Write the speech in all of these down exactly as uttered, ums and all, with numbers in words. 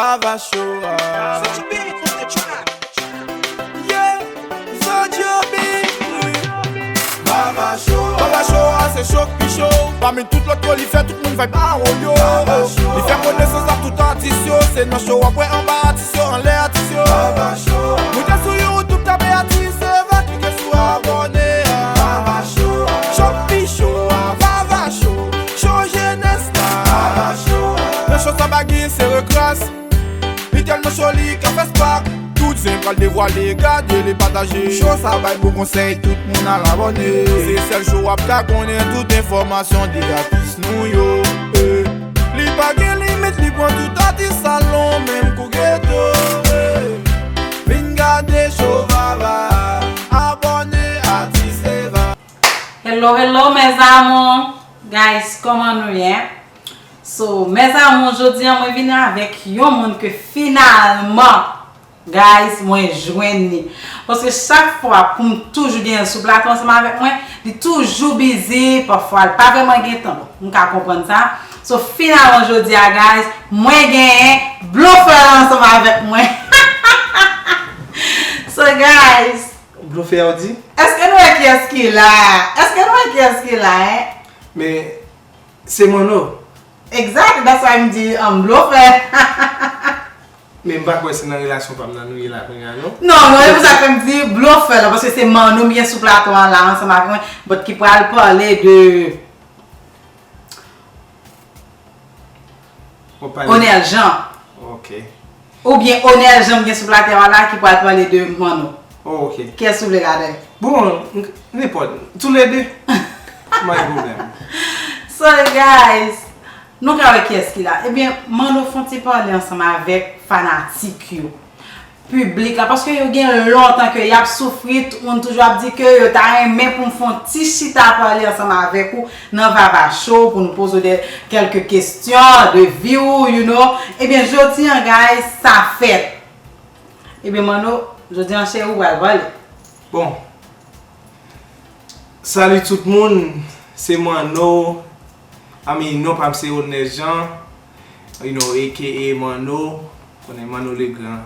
Vava Show a. Yeah, Zodjo Beat, wi. Vava Show. Vava Show a se cho k pi cho. Pami tout lòt yo, li fè tout moun vibe a woyo. Li fè konesans ak tout atis yo. Se nan show w ap wè anba atis yo, anlè atis yo. Moute sou YouTube, tape atis Eva, klike sou abòne a. Cho k pi cho a, Vava Show. Cho jenès la. Nan cho sa pa gen se rekras. Li tèlman cho li ka fè spak. Tout zen pral devwale, gade li pataje. Cho sa bay bon konsèy, tout moun al abòne. Se sèl cho w ap ka konnen tout enfòmasyon de atis nou yo. Eh. Li pa gen limit, li pran tout atis salon, menm kou geto. Eh. Vin gade cho Vava, abòne atis Eva. Hello, hello, mes amours. Guys, kòman nou ye? So, mes amours, jodi a mwen vin avèk yon moun ke finalman, guys, mwen jwenn li. Paske chak fwa pou m toujou gen l sou plato ansanm avèk mwen, li toujou busy, pafwa l pa vrèman gen tan. Bon, m ka konprann sa. So, finalman, jodi a, guys, mwen genyen Blofè la ansanm avèk mwen. So, guys, Blofè a w di? Èske nou wè kiyès ki la? Èske nou wè kiyès ki la, en? Men, se Manno. Exactly, that's why m di, um, Blofè. Men m pa kwè se nan relasyon pa m nan nou ye la kounye a, non? Non, non, e pou sa k fè m di Blofè la, paske se Manno m gen sou plato a la ansanm avèk mwen, but ki pral pale de W ap pale. Onèl Jean. Ok. Oubyen Onèl Jean m gen sou plato a la ki pral pale de Manno. Oh, ok. Kiyès ou vle ladan yo? Bon, n-, nenpòt. Tou le de. M pa gen pwoblèm. So, guys, nou ka wè kiyès ki la. Ebyen, Manno fè yon ti pale ansanm avèk fanatik yo. Piblik la, paske yo gen lontan ke y ap soufri, tout moun toujou ap di ke yo ta renmen pou m fè yon ti chita pale ansanm avèk ou nan Vava Show, pou nou poze w de, kèlke kesyon de vi w, you know. Ebyen, jodi an, guys, sa fèt. Ebyen, Manno, jodi an, cheri, ou pral pale. Bon, Salut tout moun, se Manno. I mean, non pa m se Onèl Jean, you know, A K A Manno, konnen Manno Legrand.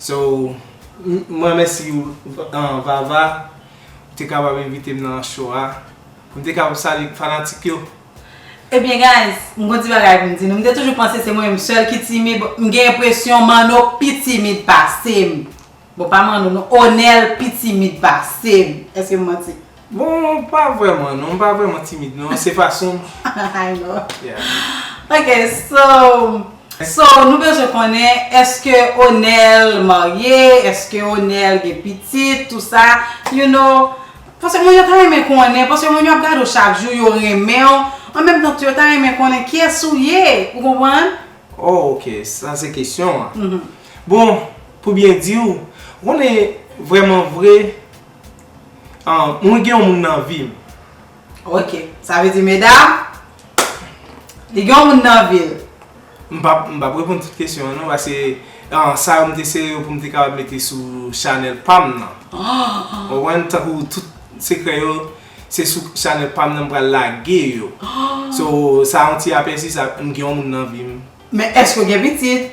So, m, m remèsye w, uh, Vava, ou te kapab envite m nan show a, pou m te kapab salye fanatik yo. Ebyen, guys, m gon ti bagay pou m di nou. M te toujou panse se mwen menm sèl ki timid. M gen enpresyon Manno pi timid pase m. Bon, pa Manno, non. Onèl pi timid pase m. Èske m manti? Bon, pa vrèman, non. M pa vrèman timid, non. Se fason m. I know. Yeah. Ok, so, so, nou bezwen konnen, èske Onèl marye? Èske Onèl gen pitit? Tou sa, you know. Paske moun yo ta renmen konnen, paske moun yo ap gade w chak jou, yo renmen w. An menm tan tou, yo ta renmen konnen kiyès ou ye. Ou konprann? Oh, ok, sa se kesyon an. Mhm. Bon, pou byen di w, ou konnen vrèman vre, ah, mwen gen yon moun nan vi m. Ok, sa vle di, medam, li gen yon moun nan vi l. M p ap, m p ap reponn tout kesyon an, non, paske, ah, sa yo m te sere yo pou m te kapab mete sou chanèl pa m nan. Ou konprann? Tankou tout sekrè yo, se sou chanèl pa m nan m pral lage yo. So, sa yon ti apèsi, sa, m gen yon moun nan vi m. Men èske w gen pitit?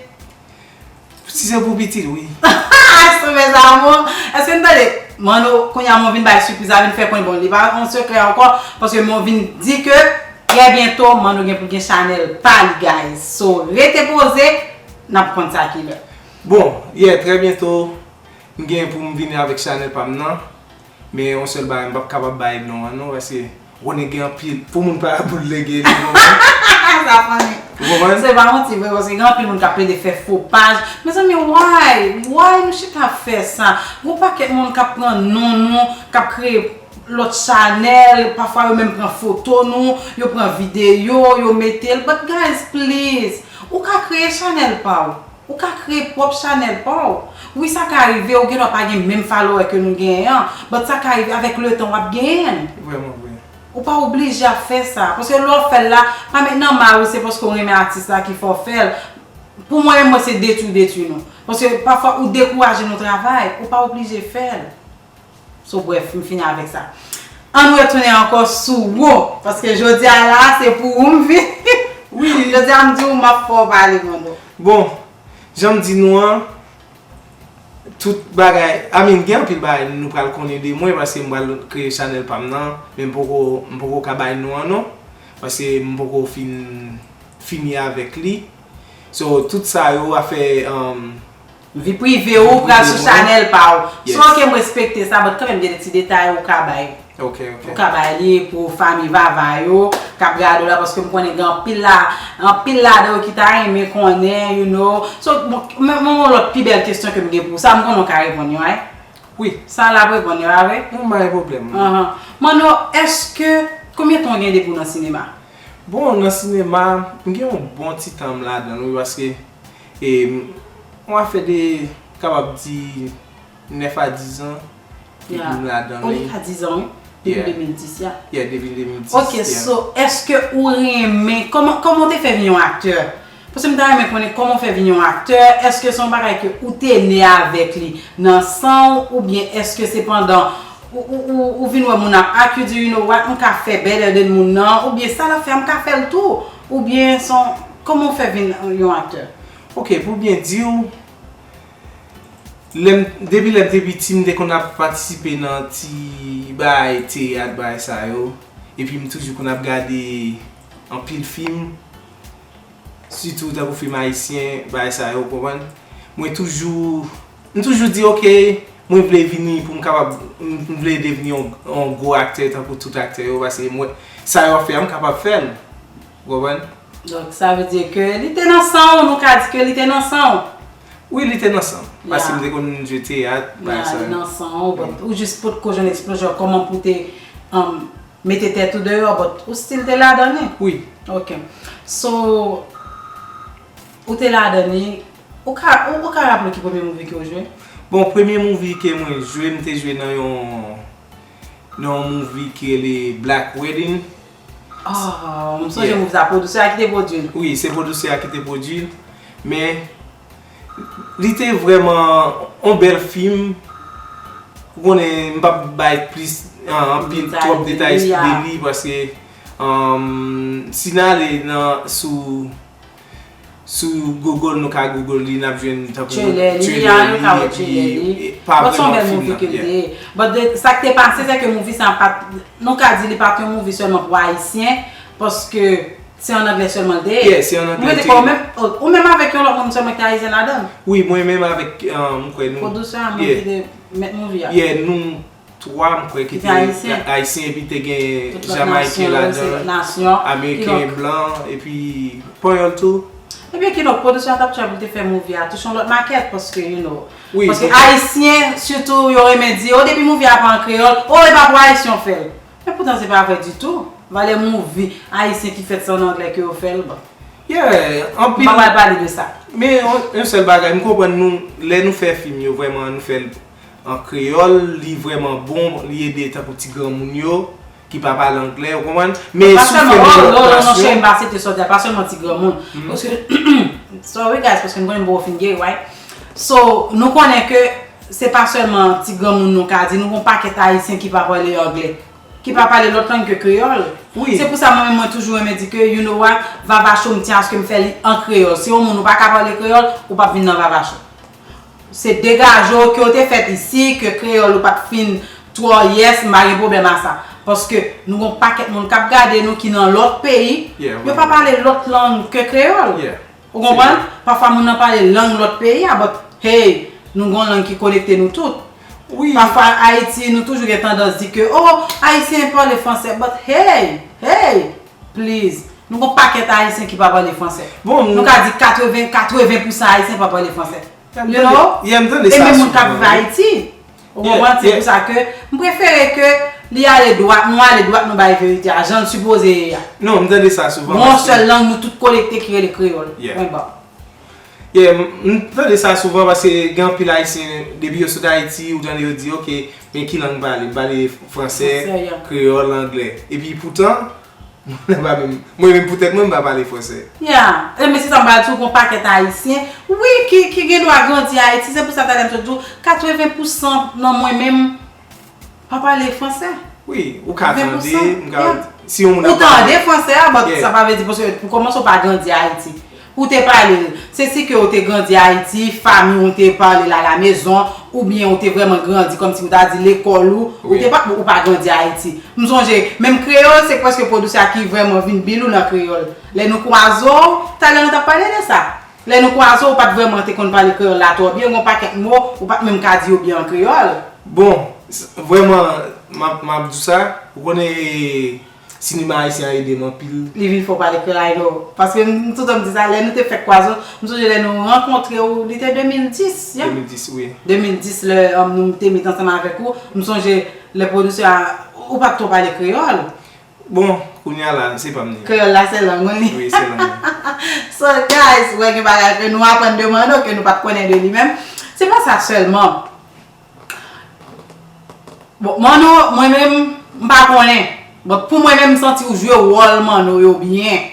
Si se pou pitit, wi. Èske, mes amours, èske n tande? Manno, kounye a, mwen vin bay sipriz la, vin fè konnen, bon, li pa yon sekrè ankò, paske mwen vin di ke trè byento, Manno gen pou gen chanèl pa li, guys. So, rete poze, n ap konn sa ki lè. Bon, yeah, trè byento, m gen pou m vini avèk chanèl pa m nan. Men yon sèl bagay, m p ap kapab bay non an non, paske ou konnen gen anpil, pou moun pa boulege li, ou konprann? Sa funny. Ou konprann? Se pa manti vre, paske gen anpil moun k ap plede fè fo paj. Mezanmi, why? Why nou chita ap fè sa? Gon pakèt moun k ap pran non nou, k ap kreye lòt chanèl, pafwa yo menm pran foto nou, yo pran videyo, yo mete l. But guys, please, ou ka kreye chanèl pa w. Ou ka kreye pwòp chanèl pa w. Wi, sa ka rive, ou gendwa pa gen menm follower ke nou genyen an, but sa ka rive, avèk letan w ap genyen l. Vrèman vre. Ou pa oblije ap fè sa. Paske lè w fè l la, pa met nan may ou se paske w renmen atis la ki fè w fè l. Pou mwen menm, mwen se detwi w detwi nou. Paske pafwa ou dekouraje nou travay, ou pa oblije fè l. So, brèf, m fini avèk sa. Ann retounen ankò sou ou, paske jodi a la, se pou ou m vini. Wi. Jodi a, m di w, m ap fè w pale, Manno. Bon, Jan m di nou an, tout bagay, I mean, gen anpil bagay nou pral konnen de mwen, paske m pral kreye chanèl pa m nan, men m poko, m poko ka bay non an non, paske m poko fin, fini avèk li. So, tout sa yo afè, um, vi prive ou pral sou chanèl pa w. So, ok, m respekte sa, but kanmenm gen de ti detay ou ka bay. Ok, ok. Ou ka bay li pou fanmi Vava yo k ap gade w la, paske m konnen gen anpil la, anpil ladan yo ki ta renmen konnen, you know. So, bon, men, men yon lòt pi bèl kesyon ke m gen pou ou. Sa m konnen w ka reponn yo, right? Wi. Sa l ap reponn yo, a vre? Mwen pa gen pwoblèm. Ahan. Manno, èske, konbyen tan w gen depi w nan sinema? Bon, nan sinema, m gen yon bon ti tan m ladan l, wi, paske, e, m, yon afè de, kapab di, nèf a diz an, depi m ladan li. Oh, li ka diz an, wi. Depi de mil dis, ya. Yeah, depi de mil dis. Ok, so, èske ou renmen, kòman, kòman w te fè vin yon aktè? Paske m ta renmen konnen kòman w fè vin yon aktè, èske se yon bagay ke ou te ne avèk li nan san w, oubyen èske se pandan ou, ou, ou, ou vin wè moun ap act, you di, you know what, m ka fè better than moun nan, oubyen sa l ap fè a, m ka fè l tou, oubyen se yon, kòman w fè vin yon aktè? Ok, pou byen di w, lè m, depi lè m te piti, m te konn ap patisipe nan ti bagay teyat, bagay sa yo. Epi m toujou konn ap gade anpil fim, sitou tankou fim ayisyen, bagay sa yo, w konprann? Mwen toujou, m toujou di, ok, mwen vle vini pou m kapab, m vle devni yon, yon gwo aktè tankou tout aktè yo, paske mwen, sa yo ap fè a, m kapab fè l. Ou konprann? Donk, sa vle di ke li te nan san w, nou ka di ke li te nan san w. Wi, li te nan san m. Paske m te konn jwe teyat, bagay sa yo. Li nan san w, but ou jis potko jwenn eksplozyon kòman pou te, um, mete tèt ou deyò, but ou still te ladan li. Wi. Ok. So, ou te ladan li, ou ka, ou, ou ka raple w ki premye movie ke w jwe? Bon, premye movie ke mwen jwe, m te jwe nan yon, nan yon movie ki rele Black Wedding. Oh, m sonje movie sa, pwodisè a ki te pwodui l. Wi, se pwodisè a ki te pwodui l. Men, li te vrèman yon bèl fim. Ou konnen, m p ap bay plis, ah, anpil, twòp detay de li, paske, um, si n ale nan, sou, sou Google, nou ka Google li, n ap jwenn tankou trailer li, epi pa vrèman fim nan. But sa k te pase, se ke movie sa pa t, nou ka di li pa t yon movie sèlman pou Ayisyen, paske se an anglè sèlman l te ye. Yeah, se an anglè l te ye. Ou menm avèk yon lòt moun sèlman ki te ayisyen ladan l? Wi, mwen menm avèk, um, m kwè nou. Pwodisè a menm ki te mèt movie a. Yeah, nou twa, m kwè, ki te ayisyen, epi te gen Jamayken ladan, Ameriken blan, epi Panyòl tou. Ebyen, kidonk, pwodisè a t ap try pou l te fè movie a touche yon lòt makèt, paske, you know, paske ayisyen, sitou, yo renmen di, o, depi movie a pa an kreyòl, o, e pa pou ayisyen w fè l. Men poutan, se pa vre ditou. Valè movie ayisyen ki fèt se an anglè ke yo fè l, bon. Yeah, anpil. M pa pral pale de sa. Men yon, yon sèl bagay, m konprann nou, lè nou fè fim yo, vrèman, nou fè l an kreyòl, li vrèman bon, li ede tankou ti granmoun yo ki pa pale anglè, ou konprann? Men si w fè yon lòt nasyon. Pa sèlman, oh, non, non, non, cheri, m pa site sòt la, pa sèlman ti granmoun. Paske, sorry guys, paske m konnen m poko fin geri, right? So, nou konnen ke se pa sèlman ti granmoun nou ka di, nou gon pakèt ayisyen ki pa pale anglè, ki pa pale lòt lang ke kreyòl. Wi. Se pou sa mwen menm mwen toujou renmen di ke, you know what, Vava Show m tyen aske m fè li an kreyòl. Si yon moun ou pa ka pale kreyòl, ou p ap vin nan Vava Show. Se degaje w ke w te fèt isi, ke kreyòl ou pa t fin twò yes, m pa gen pwoblèm a sa. Paske nou gon pakèt moun k ap gade nou ki nan lòt peyi, yo pa pale lòt lang ke kreyòl. Ou konprann? Pafwa moun nan pale lang lòt peyi a, but hey, nou gon lang ki konekte nou tout. Pafwa Ayiti, nou toujou gen tandans di ke, oh, Ayisyen pale fransè, but hey, hey, please. Nou gon pakèt Ayisyen ki pa pale fransè. Nou ka di katreven, katreven pousan Ayisyen pa pale fransè. You know? E menm moun k ap viv Ayiti. Ou konprann? Se pou sa ke m prefere ke li ale dwat, nou ale dwat, nou bay verite a jan l sipoze ye a. Non, m tande sa souvan. Gon yon sèl lang nou tout konekte ki rele kreyòl. Pwen ba. Yeah, m, m tande sa souvan paske gen anpil Ayisyen, depi yo sot Ayiti, ou tande yo di, ok, men ki lang m pale? M pale fransè, kreyòl, anglè. Epi poutan, Mwen menm, poutèt mwen, m pa pale fransè. Ya. E men se sa m pral di w, gon pakèt Ayisyen, wi, ki, ki gen dwa grandi Ayiti. Se pou sa talè m sot di w, katreven pousan nan mwen menm pa pale fransè. Wi, ou ka tande, m ka, si yon moun ap pale. Ou tande fransè a, but sa pa vle di paske pou kòmanse w pa grandi Ayiti. Ou te pale l. Se si ke ou te grandi Ayiti, fanmi w te pale l alamezon, oubyen ou te vrèman grandi kòmsi ou ta di lekòl ou, ou te pa, ou pa grandi Ayiti. M sonje, menm kreyòl, se prèske pwodisè a ki vrèman vin bil ou nan kreyòl. Lè nou kwaze w, talè nou t ap pale de sa. Lè nou kwaze w, ou pa t vrèman te konn pale kreyòl la twò byen, gen yon pakèt mo, ou pa t menm ka di yo byen an kreyòl. Bon, s- vrèman, m ap, m ap di w sa, ou konnen, sinema ayisyen an ede m anpil. Li vin fè w pale kreyòl, I know. Paske m, m toutan m di sa, lè nou te fèk kwaze, m sonje lè nou rankontre w, li te de mil dis, yeah. De mil dis, wi. De mil dis, lè, um, nou te met ansanm avèk ou, m sonje lè pwodiksyon a, ou pa t twò pale kreyòl. Bon, kounye a la, se pa m li. Kreyòl la, se lang ou li. Wi, se lang mwen. So, guys, wè gen bagay ke nou aprann de Manno, ke nou pa t konnen de li menm. Se pa sa sèlman. Bon, Manno, mwen menm, m pa konnen. Bon, pou mwen menm, m santi w jwe wòl Manno yo byen.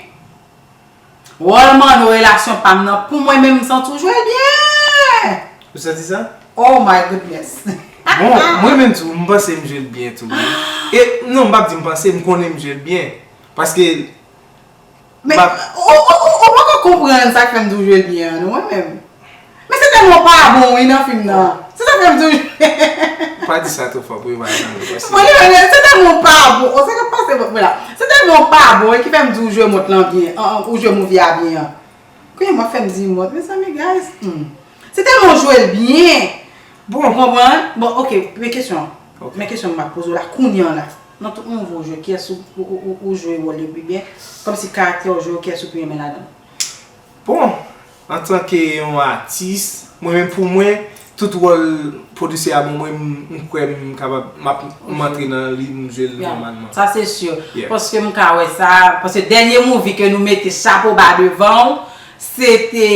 Wòl Manno relasyon pa m nan, pou mwen menm, m santi w jwe l byen. Ou santi sa? Oh my goodness. Bon, mwen menm tou, m panse m jwe l byen tou, wi. E, non, m p ap di m panse, m konnen m jwe l byen. Paske Men, ou, ou, ou, ou poko konprann sa k fè m di w jwe l byen an, non, mwen menm. Men se tèlman w pa bon, wi, nan fim nan. Se sa k fè m di w jwe. Pa di sa twò fò pou yo pa tande, paske Mwen, li menm, se tèlman w pa bon. O, sa k ap pase, bon, vwala. Se tèlman w pa bon, e ki fè m di w jwe mont lan byen, an, an, ou jwe movie a byen an. Kounye a, m ap fè m di mont, mezanmi, guys. Hmm. Se tèlman w jwe l byen. Bon. Ou konprann? Bon, ok, men kesyon. Ok. Men kesyon m ap poze w la, kounye a la. Nan tout nouvo jwe, kiyès ou, ou, ou, ou jwe wòl yo pi byen? Kòmsi karaktè w jwe yo, kiyès ou pi renmen ladan l? Bon, antanke yon atis, mwen menm pou mwen, tout wòl pwodiksè a ban mwen, m, m kwè m kapab, m ap, m antre nan li, m jwe l nòmalman. Sa se si. Yeah. Paske m ka wè sa, paske dènye movie ke nou mete chapo ba devan w, se te,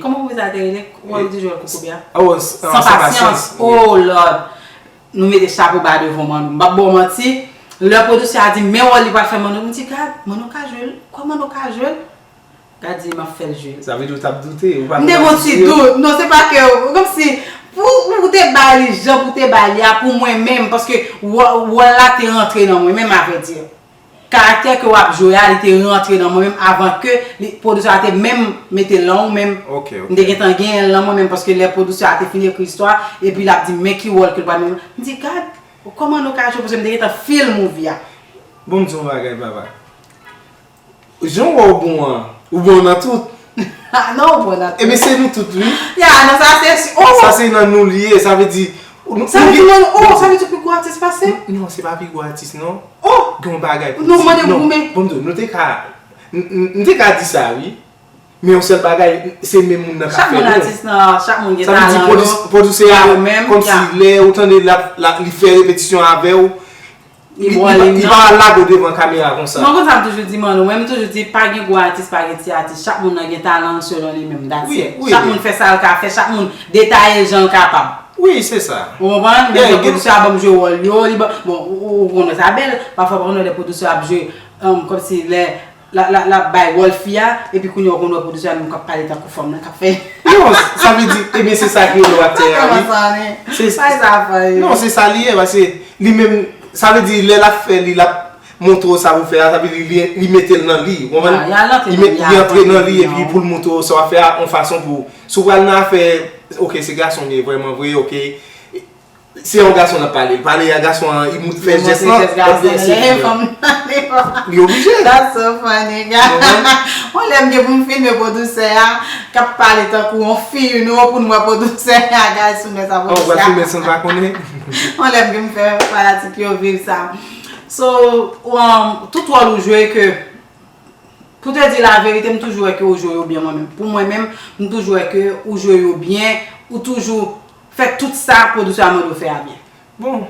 kòman movie sa te rele? Wòl ou te jwe Kokobe a? Oh, s- Sans ah, Sans Patience. Patience, wi. Oh Lord. Nou mete chapo ba devan Manno. M p ap ba w manti, lè pwodiksè a di men wòl li pral fè Manno, m di, gad, Manno ka jwe l, kòman Manno ka jwe l? Gad di m ap fè l jwe l. Sa vle di w t ap doute, ou pa t ap di yo? M te gon ti dout. Non, se pa ke, kòmsi, pou, pou w te bay li jan pou w te bay li a, pou mwen menm, paske wò- wòl la te rantre nan mwen menm, avrèdi. Karaktè ke w ap jwe a, li te rantre nan mwen menm avan ke li, pwodiksyon an te menm mete l nan ou menm. Ok, ok. M te gentan genyen l nan mwen menm, paske lè pwodiksyon an te fin ekri istwa, epi l ap di m, men ki wòl ke l pral menm. M di, gad, kòman nou ka jwe, paske m te gentan feel movie a. Bon, m di yon bagay, papa. Jan w wè w bon an, ou bon nan tout. Non, ou bon nan tout. Ebyen, se nou tout, wi. Ya, non, sa se si. Oh! Sa se nan nou li ye, sa vle di, nou, Sa vle di, mwen, oh, sa vle di pi gwo atis pase m? Non, se pa pi gwo atis, non. Oh! Gen yon bagay pou di. Non, mande m goumen. Bon, m di w, nou te ka, n- n- nou te ka di sa, wi. Men yon sèl bagay, se menm moun nan k ap fè nou. Chak moun atis nan, chak moun gen talan yo. Sa vle di pwodis- pwodiksè a, kòmsi lè ou tande l ap, l ap, li fè repetisyon avè w, li, li, li pa al lage w devan kamera konsa. Mwen konn sa m toujou di, Manno, mwen m toujou di, pa gen gwo atis, pa gen ti atis. Chak moun nan gen talan l selon li menm, that's it. Wi, wi. Chak moun fè sa l ka fè, chak moun detaye l jan l kapab. Wi, se sa. Ou konprann? Men lè pwodiksè a ban m jwe wòl yo, li ban, bon, ou, ou, ou konnen sa bèl, pafwa ou konnen lè pwodiksè ap jwe, um, kòmsi lè l ap, l ap, l ap bay wòl fi a, epi kounye a ou konn wè pwodiksè a menm k ap pale tankou fanm nan k ap fè. Non, sa vle di, ebyen, se sa ki rele w aktè a, wi. Sa kòmanse anyen. Se, pa sa fè yo. Non, se sa li ye, paske li menm, sa vle di, lè l ap fè li, l ap montre w sa pou fè a, sa vle di, li, li mete l nan li, ou konprann? Li met, li antre nan li, epi pou l montre w sa w ap fè a, yon fason pou, si w pral nan afè, ok, se gason m ye, vrèman vre, ok. Se yon gason n ap pale. Pale a gason an, li mou- fè jès lan, l ap byen sezi. Li oblije. That's so funny, guys. Yon lè m gen pou m filme pwodiksè a, k ap pale tankou yon fi, you know, pou n wè pwodiksè a, guys, filme sa pwodiksè a. Oh, w ap filme san l pa konnen. Yon lè m gen pou m fè fanatik yo viv sa. So, um, tout wòl ou jwe ke Pou te di laverite, m toujou wè ke ou jwe yo byen mwen menm. Pou mwen menm, m toujou wè ke ou jwe yo byen, ou toujou fè tout sa pwodiksyon a mande w fè a byen. Bon,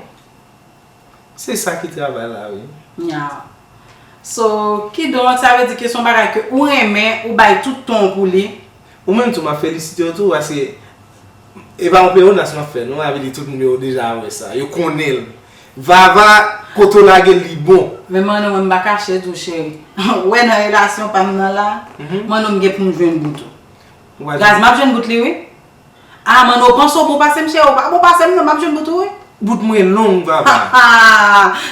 se sa ki travay la, wi. Yeah. So, kidonk, sa vle di ke se yon bagay ke ou renmen, ou bay tout tan w pou li. Ou menm tou, m ap felisite w tou, paske e pa yon pleonasm m ap fè, non, sa vle di tout moun yo deja wè sa, yo konnen l. Vava, kote w lage l, li bon. Men Manno, mwen m pa kache di w, cheri. Ou wè nan relasyon pa m nan la, Manno m gen pou m jwenn bout ou. Gaz, m ap jwenn bout li, wi. Ah, Manno, w panse w bon pase m, cheri, ou pa bon pase m, non, m ap jwenn bout ou, wi. Bout mwen long, Vava.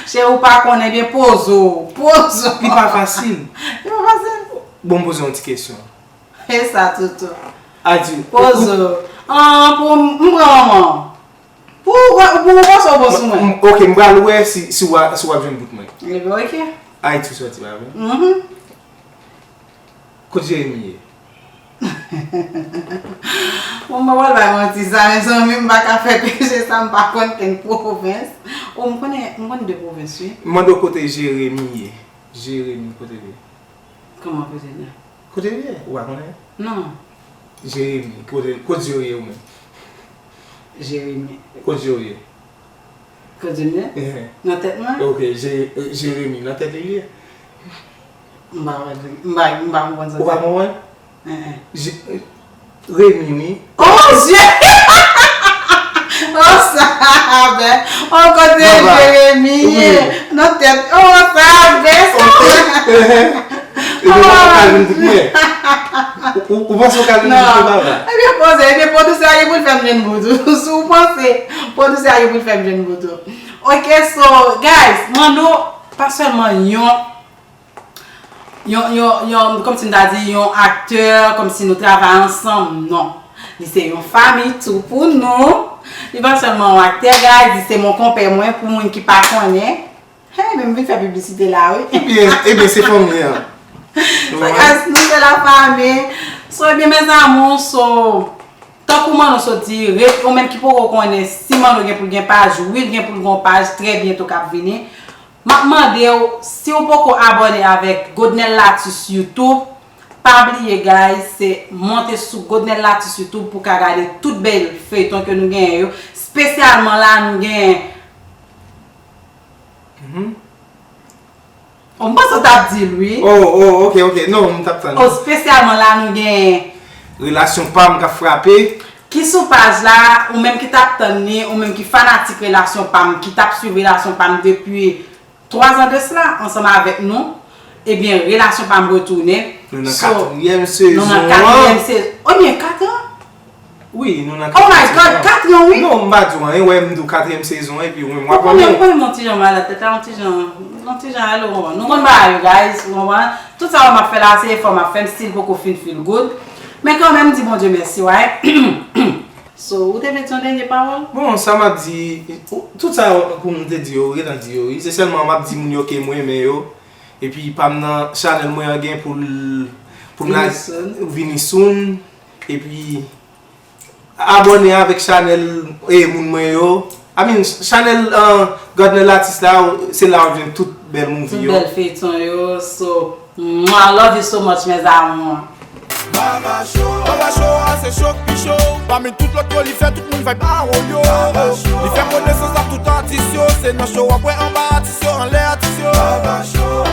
Cheri, ou pa konnen byen, poze w, poze w. Li pa fasil. Li pa fasil. Bon, m poze yon ti kesyon. E sa, Toto. Adi. Pozo. An, pou m pran manman. Pou ou pou ou panse w bon sou mwen. Ok, m pral wè si si w a- si w ap jwenn bout mwen. Ebyen, ok. Ayiti w soti pa vre? Mhm. Kot Jeremi ye? Bon, mwen pral bay manti sa, mezanmi, m pa ka fè peche sa, m pa konn kenn pwovens. O, m konnen, m konn de pwovens, wi. M mande w kote Jeremi ye. Jeremi, kote l ye? Kòman kote l ye? Kote l ye? Ou pa konnen? Non. Jeremi, kote, kot zye w ye ou menm? Jeremi. Kot zye w ye? Kot zye m ye? Nan tèt mwen? Ok, Je- Jeremi, nan tèt li l ye? M pa wè, m pa m pa konprann sa. Ou pa konprann? Hein, hein. Je- Remi, wi. Oh, Dieu! Oh, sa bèl! Oh, kote Jeremi ye? Nan tèt. Oh, sa bèl! Ebyen, ou pa ka vin tout mwen. Ou- Ou ou panse ou ka vin tout mwen, papa? Ebyen, poze. Ebyen, pwodisè a gen pou l fè m jwenn bout ou. Si w panse, pwodisè a gen pou l fè m jwenn bout ou. Ok, so, guys, mande w pa sèlman yon yon, yon, yon, kòmsi m ta di, yon aktè, kòmsi nou travay ansanm, non. Li se yon fanmi tou pou nou. Li pa sèlman yon aktè, guys, li se mon konpè mwen, pou moun ki pa konnen. Hey, men m vin fè piblisite la, wi. Ebyen, ebyen, se fanmi an. So, guys, nou se la famille. So, ebyen, mes amours, so, tankou Manno sot di, ret, ou menm ki poko konnen, si Manno gen pou l gen paj, wi, l gen pou l gen yon paj trè byento k ap vini. M ap mande w, si w poko abòne avèk Godnel Latus YouTube, pa bliye, guys, se monte sou Godnel Latus YouTube pou w ka gade tout bèl feyton ke nou genyen yo, espesyalman la nou genyen. Mhm. Oh, m panse w t ap di l, wi. Oh, oh, ok, ok. Non, m t ap tann. Oh, espesyalman la nou genyen. Relasyon pa m k ap frape. Ki sou paj la, ou menm ki t ap tann li, ou menm ki fanatik relasyon pa m, ki t ap swiv relasyon pa m depi twa zan de sila, ansanm avèk nou, ebyen, relasyon pa m retounen. Nou nan So, katriyèm nou sezon nan an. Katriyèm sezon. Ebyen, kat an? Wi, nou nan Oh my katriyèm God, sezon an. kat an, wi. Non, m pa di w anyen, wè m di w katriyèm sezon an, epi w menm w Ou ap konnen, anyen. ou konnen m yon ti jan malad tèt la, yon ti jan, yon ti jan alo, ou konprann. Nou konn bagay yo, guys, ou konprann. Tout sa yo m ap fè la, se efò m ap fè, m still poko fin feel good. Men kanmenm, m di Bondye mèsi, wi. So, ou te vle di yon dènye pawòl? Bon, sa m ap di, tout sa pou m te di yo, gentan di yo, wi. Se sèlman m ap di moun yo ke m renmen yo. Epi pa m nan chanèl mwen an gen pou l pou l la Vini soon. Vini soon. Epi abòne avèk chanèl e moun mwen yo. I mean, chanèl uh, Godnel Latus la, se la w ap jwenn tout bèl Tout movie yo. Bèl feyton yo. So, mwah, love you so much, mes amours. Baba Show a se show k pi cho. Pami tout lòt yo, li fè tout moun vibe a wo yo. Li fè konesans ak tout atis yo. Se nan show w ap wè anba atis yo, anlè atis yo.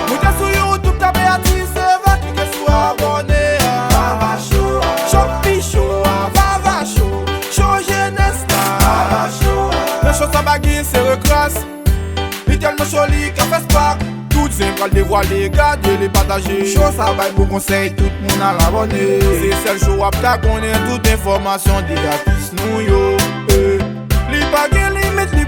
Moute sou YouTube, tape atis Eva, klike sou abòne a. Show k pi cho a, Vava Show. Show jenès la. Nan show sa pa gen se rekras. Li tèlman cho li ka fè spak. Tout zen pral devwale, gade li pataje. Show sa bay bon konsèy, tout moun al abòne. Se sèl show w ap ka konnen tout enfòmasyon de atis nou yo. Eh. Li pa gen limit, li